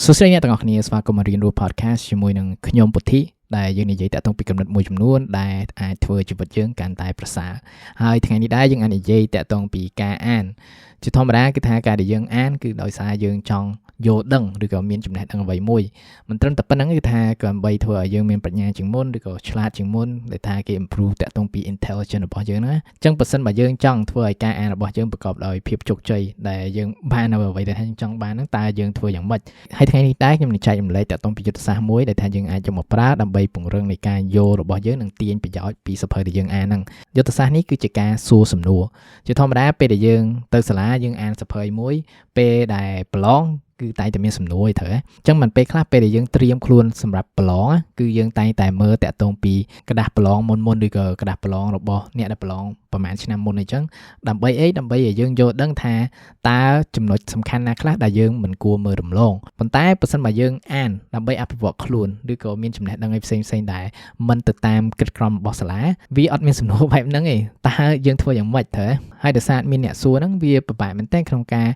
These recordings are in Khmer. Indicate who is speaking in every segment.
Speaker 1: សួស្តីអ្នកទាំងអស់គ្នាស្វាគមន៍មករៀនរស់ podcast ជាមួយនឹងខ្ញុំពុទ្ធិដែលយើងនិយាយតាក់ទងពីគំនិតមួយចំនួនដែលអាចធ្វើជីវិតយើងកាន់តែប្រសើរហើយថ្ងៃនេះដែរយើងអាចនិយាយតាក់ទងពីការអានជាធម្មតាគឺថាការដែលយើងអានគឺដោយសារយើងចង់យល់ដឹងឬក៏មានចំណេះដឹងអ្វីមួយមិនត្រឹមតែប៉ុណ្្នឹងគឺថាក៏ដើម្បីធ្វើឲ្យយើងមានប្រាជ្ញាជាងមុនឬក៏ឆ្លាតជាងមុនដែលថាគេ improve តាក់ទងពី intelligence របស់យើងណាអញ្ចឹងបើសិនបើយើងចង់ធ្វើឲ្យការអានរបស់យើងប្រកបដោយភាពជោគជ័យដែលយើងបាននៅអ្វីដែលថាយើងចង់បានហ្នឹងតើយើងធ្វើយ៉ាងម៉េចហើយថ្ងៃនេះដែរខ្ញុំនឹងចែករំលែកតាក់ទងពីយុទ្ធសាស្ត្រមួយដែលថាយើងអាចយកមកប្រើដើម្បីពង្រឹងនៃការយល់របស់យើងនិងទាញប្រយោជន៍ពីសៀវភៅដែលយើងអានហ្នឹងយុទ្ធសាស្ត្រនេះគឺជាការសួរសំណួរជាធម្មតាពេលដែលយើងទៅសាលាយើងអានសៀវភៅមួយពេលដែលប្រឡងគឺតែងតែមានសំណួរឯត្រូវអញ្ចឹងមិនពេលខ្លះពេលដែលយើងត្រៀមខ្លួនសម្រាប់ប្រឡងគឺយើងតែងតែមើលតាក់ទងពីក្រដាសប្រឡងមុនមុនឬក៏ក្រដាសប្រឡងរបស់អ្នកដែលប្រឡងប្រហែលឆ្នាំមុនអញ្ចឹងដើម្បីអីដើម្បីឲ្យយើងយល់ដឹងថាតើចំណុចសំខាន់ណាខ្លះដែលយើងមិនគួរមើលរំលងប៉ុន្តែបើសិនបើយើងអានដើម្បីអភិវឌ្ឍខ្លួនឬក៏មានចំណេះដឹងអីផ្សេងផ្សេងដែរមិនទៅតាមក្រិតក្រមរបស់សាលាវាអត់មានសំណួរបែបហ្នឹងទេតើយើងធ្វើយ៉ាងម៉េចត្រូវហើយដោយសារមានអ្នកសួរហ្នឹងវាពិបាកមែនទែនក្នុងកា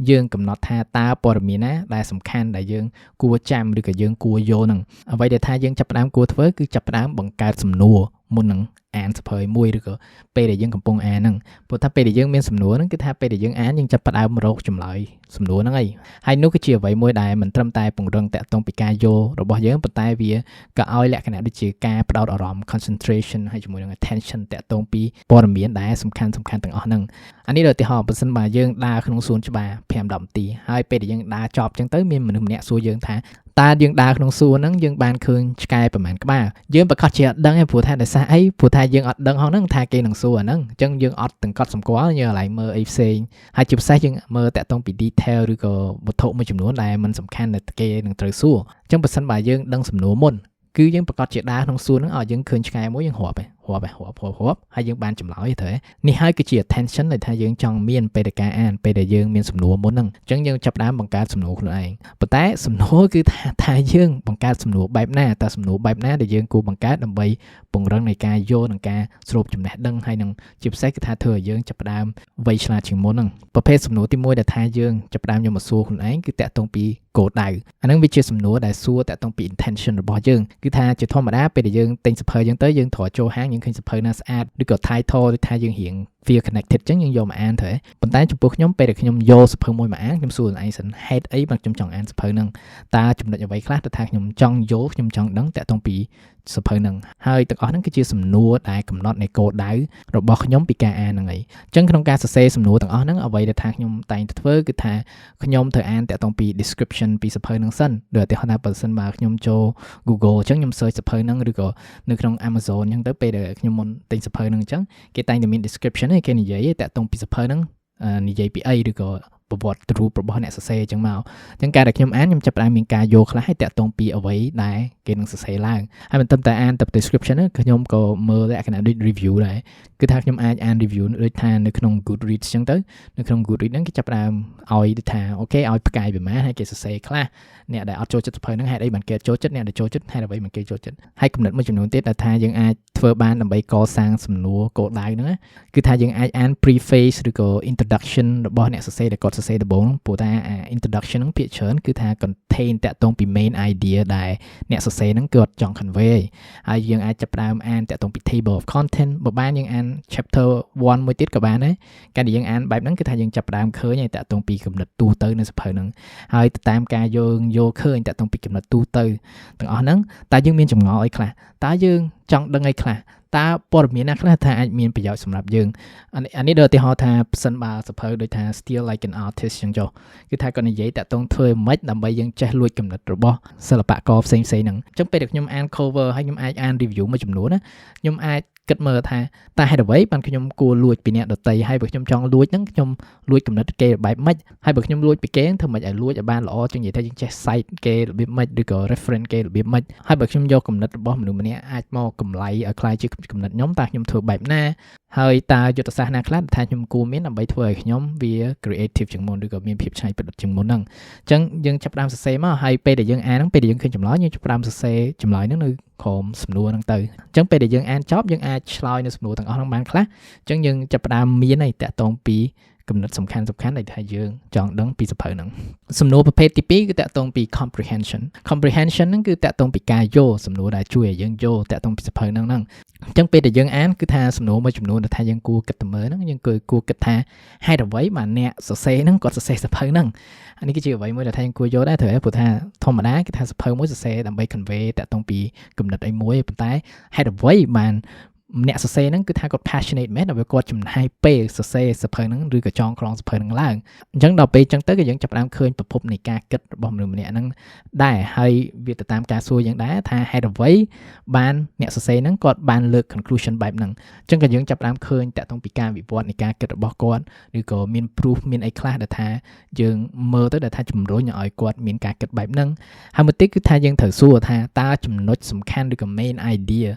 Speaker 1: រយើងកំណត់ថាតើព័ត៌មានណាដែលសំខាន់ដែលយើងគួរចាំឬក៏យើងគួរយល់ហ្នឹងអ្វីដែលថាយើងចាប់ផ្ដើមគួរធ្វើគឺចាប់ផ្ដើមបង្កើតសំណួរមុននឹងអានសៀវភៅមួយឬក៏ពេលដែលយើងកំពុងអានហ្នឹងព្រោះថាពេលដែលយើងមានសំណួរហ្នឹងគឺថាពេលដែលយើងអានយើងចាប់ផ្ដើមរកចម្លើយសំណួរហ្នឹងហើយហើយនោះគឺជាអ្វីមួយដែលមិនត្រឹមតែពង្រឹងតាក់ទងពីការយល់របស់យើងប៉ុន្តែវាក៏ឲ្យលក្ខណៈដូចជាការផ្ដោតអារម្មណ៍ concentration ហើយជាមួយនឹង attention តាក់ទងពីព័ត៌មានដែលសំខាន់សំខាន់ទាំងអស់ហ្នឹងអានេះដូចឧទាហរណ៍បើសិនបើយើងដើរក្នុងសួនច្បារ5 10នាទីហើយពេលដែលយើងដើរចប់អញ្ចឹងទៅមានមនុស្សម្នាក់សួរយើងថាតើយើងដើរក្នុងសួនហ្នឹងយើងបានឃើញឆ្កែប្រហែលក្បាលយើងប្រកាសជាអត់ដឹងទេព្រោះថាដោយសារអីព្រោះថាយើងអត់ដឹងហងហ្នឹងថាគេនឹងសួរអាហ្នឹងអញ្ចឹងយើងអត់ទាំងកត់សម្គាល់យើងកន្លែងមើលអីផ្សេងហើយជាពិសេសយើងមើលតាក់ទងពី detail ឬក៏វត្ថុមួយចំនួនដែលមិនសំខាន់ដែលគេនឹងត្រូវសួរអញ្ចឹងបើសិនបើយើងដឹងសំណួរមុនគឺយើងប្រកាសជាដើរក្នុងសួនហ្នឹងឲ្យយើងឃើញឆ្កែមួយយើងរាប់រាប់រាប់រាប់រាប់ហើយយើងបានចម្លើយត្រូវនេះហើយគឺជា attention ដែលថាយើងចង់មានពេលដែលការអានពេលដែលយើងមានសំណួរមុនហ្នឹងអញ្ចឹងយើងចាប់ផ្ដើមបង្កើតសំណួរខ្លួនឯងប៉ុន្តែសំណួរគឺថាថាយើងបង្កើតសំណួរបែបណាតើសំណួរបែបណាដែលយើងគួរបង្កើតដើម្បីពង្រឹងនៃការយល់និងការស្រូបចំណេះដឹងហើយនឹងជាពិសេសគឺថាធ្វើឲ្យយើងចាប់ផ្ដើមវៃឆ្លាតជាងមុនហ្នឹងប្រភេទសំណួរទី1ដែលថាយើងចាប់ផ្ដើមយកមកសួរខ្លួនឯងគឺតាក់ទងពីគោលដៅអាហ្នឹងវាជាសំណួរដែលសួរតាក់ទងពី intention របស់យើងគឺថាជាធម្មតាពេលដែលយើងទិញសៀវភៅយើងទៅយើងត្រូវចូលហាងយើងឃើញសៀវភៅណាស្អាតឬក៏ title ឬថាយើងរៀង feel connected ចឹងយើងយកមកអានទៅប៉ុន្តែចំពោះខ្ញុំពេលដែលខ្ញុំយកសៀវភៅមួយមកអានខ្ញុំសួរខ្លួនឯងសិនហេតុអីបានខ្ញុំចង់អានសៀវភៅហ្នឹងតើចំណុចអ្វីខ្លះទៅថាខ្ញុំចង់យល់ខ្ញុំចង់ដឹងតាក់ទងពីសៀវភៅហ្នឹងហើយទាំងអស់ហ្នឹងគឺជាសំណួរដែលកំណត់នៃគោលដៅរបស់ខ្ញុំពីការអានហ្នឹងឯងអញ្ចឹងក្នុងការសរសេរសំណួរទាំងអស់ហ្នឹងអ្វីដែលថាខ្ញុំតែងតែធ្វើគឺថាខ្ញុំត្រូវអានតាក់ទងពី description ពីសៀវភៅហ្នឹងសិនដូចឧទាហរណ៍ថាបើសិនបើខ្ញុំចូល Google អញ្ចឹងខ្ញុំ search សៀវភៅហ្នឹងឬក៏នៅក្នុង Amazon អញ្ចឹងទៅពេលដែលខ្ញុំមុនទិញសៀវភៅហ្នឹងអញ្ចឹងគេតែងតែមាន description ឯងគេនិយាយតាក់ទងពីសៀវភៅហ្នឹងនិយាយពីអីឬក៏ប្រវត្តិរូបរបស់អ្នកសរសេរអញ្ចឹងមកអញ្ចឹងការដែលខ្ញុំអានខ្ញុំចាប់ផ្ដើមមានការយល់ខ្លះហើយតាក់ទងពីអ្វីដែលគេនឹងសរសេរឡើងហើយមិនត្រឹមតែអានតែ description ហ្នឹងខ្ញុំក៏មើលលក្ខណៈដូច review ដែរគឺថាខ្ញុំអាចអាន review ដូចថានៅក្នុង Goodreads អញ្ចឹងទៅនៅក្នុង Goodreads ហ្នឹងគេចាប់ផ្ដើមឲ្យដូចថាokay ឲ្យផ្កាយប្រមាណហើយគេសរសេរខ្លះអ្នកដែលអត់ចូលចិត្តសៀវភៅហ្នឹងហេតុអីបានគេចូលចិត្តអ្នកដែលចូលចិត្តហេតុអ្វីបានគេចូលចិត្តហើយគំនិតមួយចំនួនទៀតដែលថាយើងអាចធ្វើបានដើម្បីកសាងសំណួរគោលដៅហ្នឹងគឺថាយើងអាចអាន preface ឬក៏ introduction របស់អ្នកសរសេរដែលគាត់សរសេរដំបូងព្រោះថា introduction ហ្នឹងភាគច្រើនគឺថា contain តាក់ទងពី main idea ដែលអ្នកសរសេរហ្នឹងគាត់ចង់ convey ហើយយើងអាចចាប់ផ្ដើមអានតាក់ទងពី table of content បើបានយើងអាន chapter 1មួយទៀតក៏បានដែរការដែលយើងអានបែបហ្នឹងគឺថាយើងចាប់ផ្ដើមឃើញហើយតាក់ទងពីគំនិតទូទៅនៅសៀវភៅហ្នឹងហើយទៅតាមការយើងយល់ឃើញតាក់ទងពីគំនិតទូទៅទាំងអស់ហ្នឹងតើយើងមានចម្ងល់អីខ្លះតើយើងចង់ដឹងអីខ្លះតើព័ត៌មានណាខ្លះថាអាចមានប្រយោជន៍សម្រាប់យើងអានេះដូចឧទាហរណ៍ថាប្រសិនបើសៀវភៅដូចថា Steal Like an Artist ចឹងចុះគឺថាគាត់និយាយតាក់ទងធ្វើម៉េចដើម្បីយើងចេះលួចគំនិតរបស់សិល្បករផ្សេងផ្សេងហ្នឹងអញ្ចឹងពេលដែលខ្ញុំអាន cover ហើយខ្ញុំអាចអាន review មួយចំនួនណាខ្ញុំអាចគិតមើលថាតើហេតុអ្វីបានខ្ញុំគួរលួចពីអ្នកដទៃហើយបើខ្ញុំចង់លួចហ្នឹងខ្ញុំលួចគំនិតគេបែបម៉េចហើយបើខ្ញុំលួចពីគេធ្វើម៉េចឲ្យលួចឲ្យបានល្អជាងនិយាយថាយើងចេះ cite គេរបៀបម៉េចឬក៏ reference គេរបៀបម៉េចហើយបើខ្ញុំយកគំនិតរបស់មនុស្សម្នាក់អាចមកកម្លៃឲ្យក្លាយជាគំនិតខ្ញុំតើខ្ញុំធ្វើបែបណាហើយតើយុទ្ធសាស្ត្រណាខ្លះដែលថាខ្ញុំគួរមានដើម្បីធ្វើឲ្យខ្ញុំវា creative ជាងមុនឬក៏មានភាពច្នៃប្រឌិតជាងមុនហ្នឹងអញ្ចឹងយើងចាប់ផ្ដើមសរសេរមកហើយពេលដែលយើងអានហ្នឹងពេលដែលយើងឃើញចម្លើយយើងចាប់ផ្ដើមសរសេរចម្លើយហ្នឹងនៅក្រោមសំណួរហ្នឹងទៅអញ្ចឹងពេលដែលយើងអានចប់យើងអាចឆ្លើយនៅសំណួរទាំងអស់ហ្នឹងបានខ្លះអញ្ចឹងយើងចាប់ផ្ដើមមានហើយតាក់ទងពី គំនិតសំខាន់សំខាន់ដែលថាយើងចង់ដឹងពីសៀវភៅហ្នឹងសំណួរប្រភេទទី2គឺតាក់ទងពី comprehension។ Comprehension ហ្នឹងគឺតាក់ទងពីការយល់សំណួរដែលជួយឲ្យយើងយល់តាក់ទងពីសៀវភៅហ្នឹងហ្នឹងអញ្ចឹងពេលដែលយើងអានគឺថាសំណួរមួយចំនួនដែលថាយើងគួរគិតទៅមើលហ្នឹងយើងគឺគួរគិតថាហេតុអ្វីបានអ្នកសរសេរហ្នឹងគាត់សរសេរសៀវភៅហ្នឹងអានេះគឺជាអ្វីមួយដែលថាយើងគួរយល់ដែរត្រូវទេព្រោះថាធម្មតាគឺថាសៀវភៅមួយសរសេរដើម្បី convey តាក់ទងពីគំនិតអីមួយប៉ុន្តែហេតុអ្វីបានអ្នកសរសេរហ្នឹងគឺថាគាត់ passionate មែនដល់គាត់ចំណាយពេលសរសេរសៀវភៅហ្នឹងឬក៏ចងក្រងសៀវភៅហ្នឹងឡើងអញ្ចឹងដល់ពេលអញ្ចឹងទៅក៏យើងចាប់ផ្ដើមឃើញប្រភពនៃការគិតរបស់មនុស្សម្នាក់ហ្នឹងដែរហើយវាទៅតាមការសួរយើងដែរថាហេតុអ្វីបានអ្នកសរសេរហ្នឹងគាត់បានលើក conclusion បែបហ្នឹងអញ្ចឹងក៏យើងចាប់ផ្ដើមឃើញតាក់ទងពីការវិវត្តនៃការគិតរបស់គាត់ឬក៏មាន proof មានអីខ្លះដែលថាយើងមើលទៅដែលថាជំរុញឲ្យគាត់មានការគិតបែបហ្នឹងហើយមួយទៀតគឺថាយើងត្រូវសួរថាតើចំណុចសំខាន់ឬក៏ main idea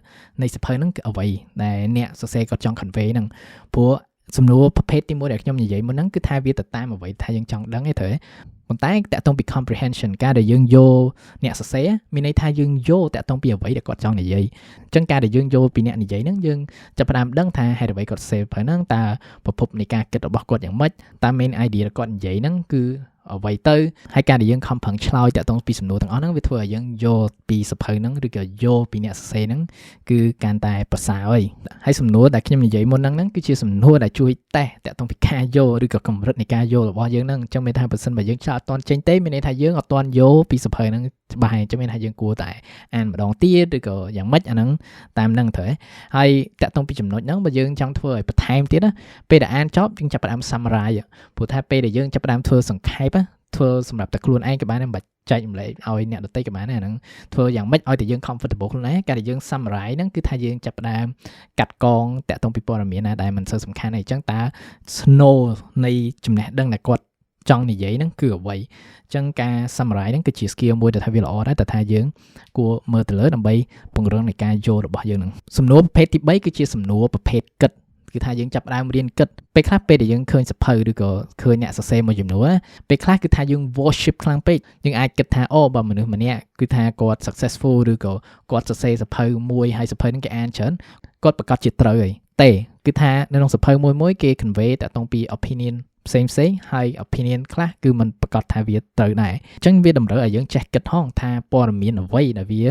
Speaker 1: នៃសៀវភៅហ្នឹងគឺអ្វីដែលអ្នកសរសេរគាត់ចង់ convey ហ្នឹងព្រោះសំណួរប្រភេទទី1ដែលខ្ញុំនិយាយមុនហ្នឹងគឺថាវាទៅតាមអ្វីថាយើងចង់ដឹងឯងត្រូវប៉ុន្តែតាក់ទងពី comprehension ការដែលយើងយល់អ្នកសរសេរមានន័យថាយើងយល់តាក់ទងពីអ្វីដែលគាត់ចង់និយាយអញ្ចឹងការដែលយើងយល់ពីអ្នកនិយាយហ្នឹងយើងចាប់ផ្ដើមដឹងថាហេតុអ្វីគាត់សរសេរហ្នឹងតើប្រភពនៃការគិតរបស់គាត់យ៉ាងម៉េចតើ main idea ដែលគាត់និយាយហ្នឹងគឺអ្វីទៅហើយការដែលយើងខំប្រឹងឆ្លើយតាក់ទងពីសំណួរទាំងអស់ហ្នឹងវាធ្វើឲ្យយើងយល់ពីសៀវភៅហ្នឹងឬក៏យល់ពីអ្នកសរសេរហ្នឹងគឺកាន់តែប្រសើរហើយហើយសំណួរដែលខ្ញុំនិយាយមុនហ្នឹងហ្នឹងគឺជាសំណួរដែលជួយតេស្តតាក់ទងពីការយល់ឬក៏កម្រិតនៃការយល់របស់យើងហ្នឹងអញ្ចឹងមានថាបើសិនបើយើងឆ្លើយអត់ទាន់ចេញទេមានន័យថាយើងអត់ទាន់យល់ពីសៀវភៅហ្នឹងច្បាស់ហើយអញ្ចឹងមានថាយើងគួរតែអានម្ដងទៀតឬក៏យ៉ាងម៉េចអាហ្នឹងតាមហ្នឹងត្រូវហើយតាក់ទងពីចំណុចហ្នឹងបើយើងចង់ធ្វើឲ្យបន្ថែមទៀតណាពេលដែលអានចប់យើងចាប់ផ្ដើម summarize ព្រោះថាពេលដែលយើងចាប់ផ្ដើមធ្វើសង្ខេបធ្វើសម្រាប់តែខ្លួនឯងក៏បានដែរមិនបាច់ចែករំលែកឲ្យអ្នកដទៃក៏បានដែរហ្នឹងធ្វើយ៉ាងម៉េចឲ្យតែយើង comfortable ខ្លួនឯងការដែលយើង summarize ហ្នឹងគឺថាយើងចាប់ផ្ដើមកាត់កងតាក់ទងពីព័ត៌មានណាដែលមិនសូវសំខាន់អីចឹងតើ snow នៃចំណេះដឹងដែលគាត់ចង់និយាយហ្នឹងគឺអ្វីអញ្ចឹងការ summarize ហ្នឹងគឺជា skill មួយដែលថាវាល្អដែរតែថាយើងគួរមើលទៅលើដើម្បីពង្រឹងនៃការយល់របស់យើងហ្នឹងសំណួរប្រភេទទី3គឺជាសំណួរប្រភេទគិតគឺថាយើងចាប់ផ្ដើមរៀនគិតពេលខ្លះពេលដែលយើងឃើញសៀវភៅឬក៏ឃើញអ្នកសរសេរមួយចំនួនពេលខ្លះគឺថាយើង worship ខ្លាំងពេកយើងអាចគិតថាអូបើមនុស្សម្នាក់គឺថាគាត់ successful ឬក៏គាត់សរសេរសៀវភៅមួយហើយសៀវភៅហ្នឹងគេអានច្រើនគាត់ប្រាកដជាត្រូវហើយទេគឺថានៅក្នុងសៀវភៅមួយមួយគេ convey តាក់ទងពី opinion ផ្សេងផ្សេងហើយ opinion ខ្លះគឺมันប្រាកដថាវាត្រូវដែរអញ្ចឹងវាតម្រូវឲ្យយើងចេះគិតហងថាព័ត៌មានអ្វីដែលវា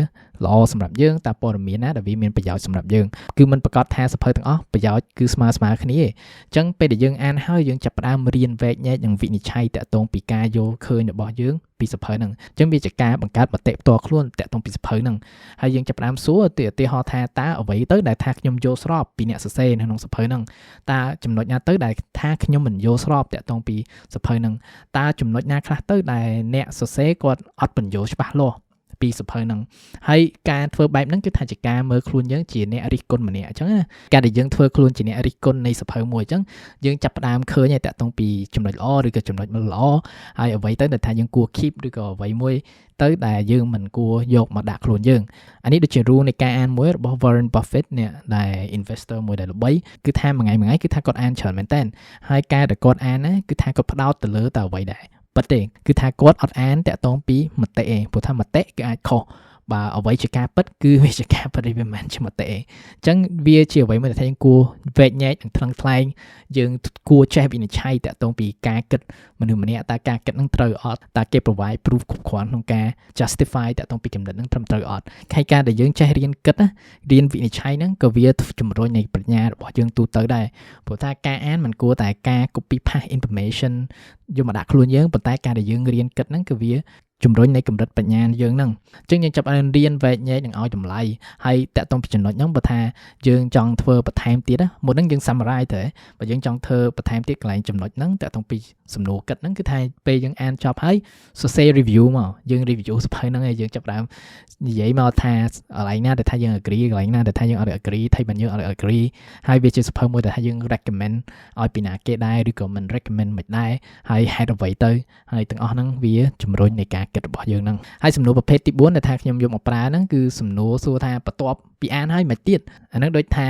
Speaker 1: ល្អសម្រាប់យើងតើព័ត៌មានណាដែលវាមានប្រយោជន៍សម្រាប់យើងគឺมันប្រាកដថាសៀវភៅទាំងអស់ប្រយោជន៍គឺស្មើស្មើគ្នាទេអញ្ចឹងពេលដែលយើងអានហើយយើងចាប់ផ្ដើមរៀនវែកញែកនិងវិនិច្ឆ័យតាក់ទងពីការយល់ឃើញរបស់យើងពីសៀវភៅហ្នឹងអញ្ចឹងវាជាការបង្កើតមតិផ្ទាល់ខ្លួនតាក់ទងពីសៀវភៅហ្នឹងហើយយើងចាប់ផ្ដើមសួរទីឧទាហរណ៍ថាតើអ្វីទៅដែលថាខ្ញុំយល់ស្របពីអ្នកសរសេរនៅក្នុងសៀវភៅហ្នឹងតើចំណុចណាទៅដែលថាខ្ញុំមិនយល់ស្របតាក់ទងពីសៀវភៅហ្នឹងតើចំណុចណាខ្លះទៅដែលអ្នកសរសេរគាត់អត់ពន្យល់ច្បាស់លាស់ពីសៀវភៅហ្នឹងហើយការធ្វើបែបហ្នឹងគឺថាជាការមើលខ្លួនយើងជាអ្នករិះគន់ម្នាក់អញ្ចឹងណាការដែលយើងធ្វើខ្លួនជាអ្នករិះគន់នៃសៀវភៅមួយអញ្ចឹងយើងចាប់ផ្ដើមឃើញហើយតាក់ទងពីចំណុចល្អឬក៏ចំណុចមិនល្អហើយអ្វីទៅដែលថាយើងគួរ keep ឬក៏អ្វីមួយទៅដែលយើងមិនគួរយកមកដាក់ខ្លួនយើងអានេះដូចជា rule នៃការអានមួយរបស់ Warren Buffett អ្នកដែល investor មួយដែលល្បីគឺថាមួយថ្ងៃមួយថ្ងៃគឺថាគាត់អានច្រើនមែនតើហើយការដែលគាត់អានណាគឺថាគាត់ផ្ដោតទៅលើតែអ្វីដែរពិតទេគឺថាគាត់អត់អានតាក់ទងពីមតិឯងព្រោះថាមតិគឺអាចខុសបើអ្វីជាការពិតគឺវាជាការពិតវាមិនមែនជាមតិឯងអញ្ចឹងវាជាអ្វីមួយដែលថាយើងគួរវែកញែកនិងថ្លឹងថ្លែងយើងគួរចេះវិនិច្ឆ័យតាក់ទងពីការគិតមនុស្សម្នាក់តើការគិតនឹងត្រូវអត់តើគេ provide proof គ្រប់គ្រាន់ក្នុងការ justify តាក់ទងពីគំនិតនឹងត្រឹមត្រូវអត់ហើយការដែលយើងចេះរៀនគិតរៀនវិនិច្ឆ័យហ្នឹងក៏វាជំរុញនៃប្រាជ្ញារបស់យើងទូទៅដែរព្រោះថាការអានមិនគួរតែការ copy paste information យកមកដាក់ខ្លួនយើងប៉ុន្តែការដែលយើងរៀនគិតហ្នឹងគឺវាជំរុញនៃកម្រិតបញ្ញាយើងហ្នឹងអញ្ចឹងយើងចាប់ឲ្យរៀនវែកញែកនិងឲ្យតម្លៃហើយតាក់ទងពីចំណុចហ្នឹងបើថាយើងចង់ធ្វើបន្ថែមទៀតណាមុនហ្នឹងយើង summarize ទៅបើយើងចង់ធ្វើបន្ថែមទៀតកន្លែងចំណុចហ្នឹងតាក់ទងពីសំណួរគិតហ្នឹងគឺថាពេលយើងអានចប់ហើយសរសេរ review មកយើង review សៀវភៅហ្នឹងហើយយើងចាប់ដើមនិយាយមកថាកន្លែងណាដែលថាយើង agree កន្លែងណាដែលថាយើងអត់ agree ថៃបានយើងអត់ agree ហើយវាជាសៀវភៅមួយដែលថាយើង recommend ឲ្យពីណាគេដែរឬក៏មិន recommend មិនដែរហើយហេតុអ្វីទៅហើយទាំងអស់ហ្នឹងវាជំរុញនៃការគិតរបស់យើងហ្នឹងហើយសំណួរប្រភេទទី4ដែលថាខ្ញុំយកមកប្រើហ្នឹងគឺសំណួរសួរថាបន្ទាប់ពីអានហើយមិនទៀតអាហ្នឹងដូចថា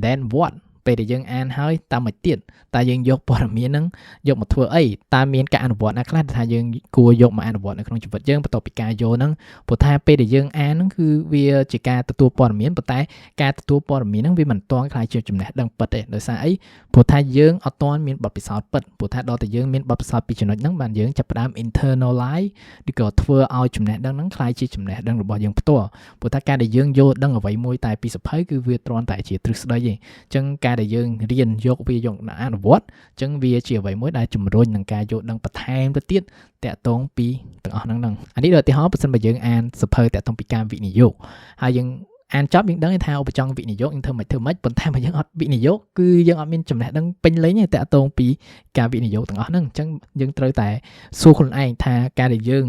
Speaker 1: then what? ពេលដែលយើងអានហើយតើមិនទៀតតើយើងយកព័ត៌មានហ្នឹងយកមកធ្វើអីតើមានការអនុវត្តណាខ្លះដែលថាយើងគួរយកមកអនុវត្តនៅក្នុងជីវិតយើងបន្ទាប់ពីការយល់ហ្នឹងព្រោះថាពេលដែលយើងអានហ្នឹងគឺវាជាការទទួលព័ត៌មានប៉ុន្តែការទទួលព័ត៌មានហ្នឹងវាមិនទាន់ក្លាយជាចំណេះដឹងពិតទេដោយសារអីព្រោះថាយើងអត់ទាន់មានបទពិសោធន៍ពិតព្រោះថាដល់តែយើងមានបទពិសោធន៍ពីចំណុចហ្នឹងបានយើងចាប់ផ្ដើម internalize ឬក៏ធ្វើឲ្យចំណេះដឹងហ្នឹងក្លាយជាចំណេះដឹងរបស់យើងផ្ទាល់ព្រោះថាការដែលយើងយល់ដឹងអ្វីមួយតែពីសៀវភៅគឺវាគ្រាន់តែជាទ្រឹស្ដីទេអញ្ចឹងការដែលយើងរៀនយកវាយកមកអនុវត្តអញ្ចឹងវាជាអ្វីមួយដែលជំរុញនឹងការយល់ដឹងបន្ថែមទៅទៀតតាក់ទងពីទាំងអស់ហ្នឹងហ្នឹងអានេះដូចឧទាហរណ៍បើសិនបើយើងអានសៀវភៅតាក់ទងពីការវិនិយោគហើយយើងអានចប់យើងដឹងថាឧបចង់វិនិយោគយើងធ្វើមិនធ្វើមិនប៉ុន្តែបើយើងអត់វិនិយោគគឺយើងអត់មានចំណេះដឹងពេញលេញទេតាក់ទងពីការវិនិយោគទាំងអស់ហ្នឹងអញ្ចឹងយើងត្រូវតែសួរខ្លួនឯងថាការដែលយើង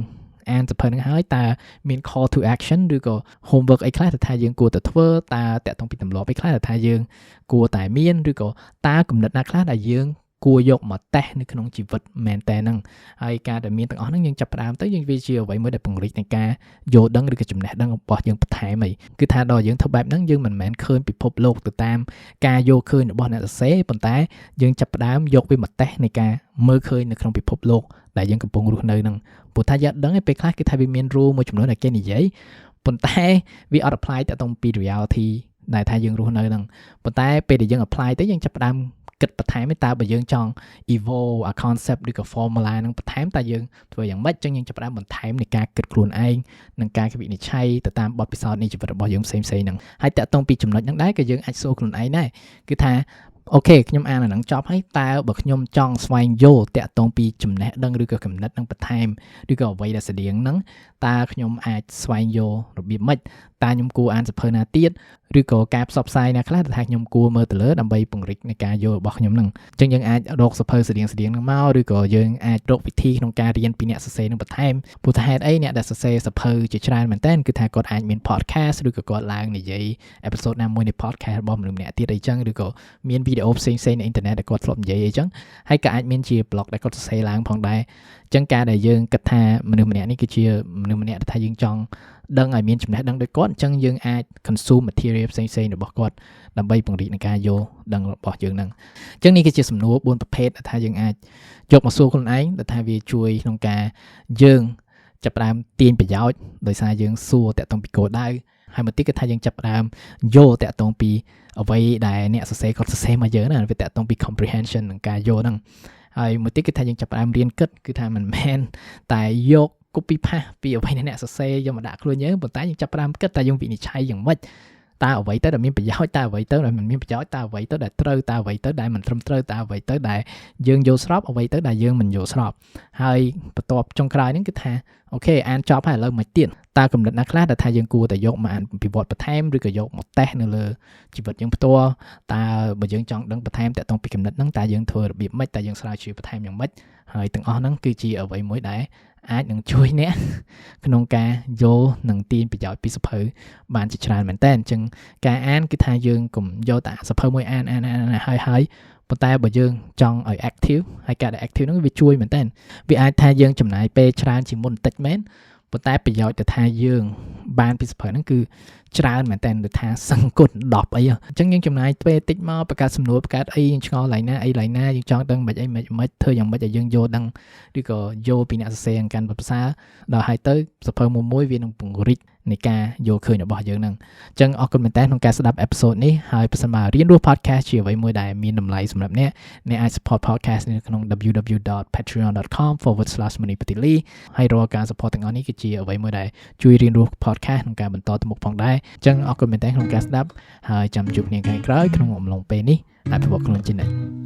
Speaker 1: អានសៀវភៅហ្នឹងហើយតើមាន call to action ឬក៏ homework អីខ្លះដែលថាយើងគួរតែធ្វើតើតាក់ទងពីទម្លាប់អីខ្លះដែលថាយើងគួរតែមានឬក៏តើគំនិតណាខ្លះដែលយើងគួរយកមកតេស្តនៅក្នុងជីវិតមែនតើហ្នឹងហើយការដែលមានទាំងអស់ហ្នឹងយើងចាប់ផ្ដើមទៅយើងវាជាអ្វីមួយដែលពង្រីកនៃការយល់ដឹងឬក៏ចំណេះដឹងរបស់យើងបន្ថែមអីគឺថាដល់យើងធ្វើបែបហ្នឹងយើងមិនមែនឃើញពិភពលោកទៅតាមការយល់ឃើញរបស់អ្នកសរសេរប៉ុន្តែយើងចាប់ផ្ដើមយកវាមកតេស្តនៃការមើលឃើញនៅក្នុងពិភពលោកដែលយើងកំពុងរស់នៅហ្នឹងព្រោះថាយើងអត់ដឹងឯពេលខ្លះគឺថាវាមាន rule មួយចំនួនដែលគេនិយាយប៉ុន្តែវាអត់ apply ទៅក្នុងពី reality ដែលថាយើងរស់នៅហ្នឹងប៉ុន្តែពេលដែលយើង apply ទៅយើងចាប់ផ្ដើមគិតបន្ថែមតើបើយើងចង់ evolve អា concept ឬក៏ formula ហ្នឹងបន្ថែមតើយើងធ្វើយ៉ាងម៉េចចឹងយើងចាប់ផ្ដើមបន្ថែមនៃការគិតខ្លួនឯងនិងការវិនិច្ឆ័យទៅតាមបទពិសោធន៍នៃជីវិតរបស់យើងផ្សេងៗហ្នឹងហើយតាក់ទងពីចំណុចហ្នឹងដែរក៏យើងអាចសួរខ្លួនឯងដែរគឺថា okay ខ្ញុំអានអាហ្នឹងចប់ហើយតើបើខ្ញុំចង់ស្វែងយល់តាក់ទងពីចំណេះដឹងឬក៏គំនិតនឹងបន្ថែមឬក៏អ្វីដែលស្តៀងហ្នឹងតើខ្ញុំអាចស្វែងយល់របៀបម៉េចតើខ្ញុំគួរអានសៀវភៅណាទៀតឬក៏ការផ្សព្វផ្សាយណាខ្លះដែលថាខ្ញុំគួរមើលទៅលើដើម្បីពង្រីកនៃការយល់របស់ខ្ញុំហ្នឹងអញ្ចឹងយើងអាចរកសៀវភៅស្តៀងស្តៀងហ្នឹងមកឬក៏យើងអាចរកវិធីក្នុងការរៀនពីអ្នកសរសេរហ្នឹងបន្ថែមព្រោះថាហេតុអីអ្នកដែលសរសេរសៀវភៅជាច្រើនមែនតើគឺថាគាត់អាចមាន podcast ឬក៏គាត់ឡើងនិយាយ episode ណាមួយនៃ podcast របស់មនុស្សម្នាក់ទៀតអីចឹងឬក៏មានវីដេអូផ្សេងៗនៅអ៊ីនធឺណិតដែលគាត់ធ្លាប់និយាយអីចឹងហើយក៏អាចមានជា blog ដែលគាត់សរសេរឡើងផងដែរអញ្ចឹងការដែលយើងគិតថាមនុស្សម្នាក់នេះគឺជាមនុស្សម្នាក់ដែលថាយើងចង់ដឹងឲ្យមានចំណេះដឹងដូចគាត់អញ្ចឹងយើងអាច consume material ផ្សេងៗរបស់គាត់ដើម្បីពង្រីកនឹងការយល់ដឹងរបស់យើងហ្នឹងអញ្ចឹងនេះគឺជាសំណួរ4ប្រភេទដែលថាយើងអាចយកមកសួរខ្លួនឯងដែលថាវាជួយក្នុងការយើងចាប់ផ្ដើមទាញប្រយោជន៍ដោយសារយើងសួរតាក់ទងពីគោលដៅហើយមួយទៀតគឺថាយើងចាប់ផ្ដើមយល់តាក់ទងពីអ្វីដែលអ្នកសរសេរគាត់សរសេរមកយើងណាវាតាក់ទងពី comprehension និងការយល់ហ្នឹងហើយមួយទៀតគឺថាយើងចាប់ផ្ដើមរៀនគិតគឺថាមិនមែនតែយក copy paste ពីអ្វីដែលអ្នកសរសេរយកមកដាក់ខ្លួនយើងប៉ុន្តែយើងចាប់ផ្ដើមគិតតែយើងវិនិច្ឆ័យយ៉ាងម៉េចតើអ្វីទៅដែលមានប្រយោជន៍តើអ្វីទៅដែលមិនមានប្រយោជន៍តើអ្វីទៅដែលត្រូវតើអ្វីទៅដែលមិនត្រឹមត្រូវតើអ្វីទៅដែលយើងយល់ស្របអ្វីទៅដែលយើងមិនយល់ស្របហើយបន្ទាប់ចុងក្រោយហ្នឹងគឺថា okay អានចប់ហើយឥឡូវមកទៀតតើគំនិតណាខ្លះដែលថាយើងគួរតែយកមកអានពិវត្តបន្ថែមឬក៏យកមកតេស្តនៅលើជីវិតយើងផ្ទាល់តើបើយើងចង់ដឹងបន្ថែមតាក់ទងពីគំនិតហ្នឹងតើយើងធ្វើរបៀបម៉េចតើយើងស្រាវជ្រាវបន្ថែមយ៉ាងម៉េចហើយទាំងអស់ហ្នឹងគឺជាអ្វីមួយដែលអាចនឹងជួយអ្នកក្នុងការយល់និងទាញប្រយោជន៍ពីសៀវភៅបានជាច្រើនមែនតើអញ្ចឹងការអានគឺថាយើងកុំយកតែសៀវភៅមួយអានអានអានហើយហើយប៉ុន្តែបើយើងចង់ឲ្យ active ហើយការដែល active ហ្នឹងវាជួយមែនតើវាអាចថាយើងចំណាយពេលច្រើនជាងមុនបន្តិចមែនប៉ុន្តែប្រយោជន៍ទៅថាយើងបានពីសៀវភៅហ្នឹងគឺច្រើនមែនតើដូចថាសឹងគុណ10អីអញ្ចឹងយើងចំណាយពេលតិចមកបង្កើតសំណួរបង្កើតអីយើងឆ្ងល់ឡើយណាអីឡើយណាយើងចង់ដឹងមិនអីមិនមិនធ្វើយ៉ាងម៉េចឲ្យយើងយល់ដឹងឬក៏យល់ពីអ្នកសរសេរកាន់ប្រសើរដល់ហើយទៅសៀវភៅមួយមួយវានឹងពង្រីកនៃការយល់ឃើញរបស់យើងហ្នឹងអញ្ចឹងអរគុណមែនតើក្នុងការស្ដាប់ episode នេះហើយប្រសិនបើរៀនរស់ podcast ជាអ្វីមួយដែលមានតម្លៃសម្រាប់អ្នកអ្នកអាច support podcast នៅក្នុង www.patreon.com/manipatili ហើយរាល់ការ support ទាំងអស់នេះគឺជាអ្វីមួយដែលជួយរៀនរស់ podcast ក្នុងការបន្តទៅមុខផងដែរអញ្ចឹងអរគុណមែនតើក្នុងការស្ដាប់ហើយចាំជួបគ្នាថ្ងៃក្រោយក្នុងអំឡុងពេលនេះអភិវឌ្ឍខ្លួនជានិច្ច។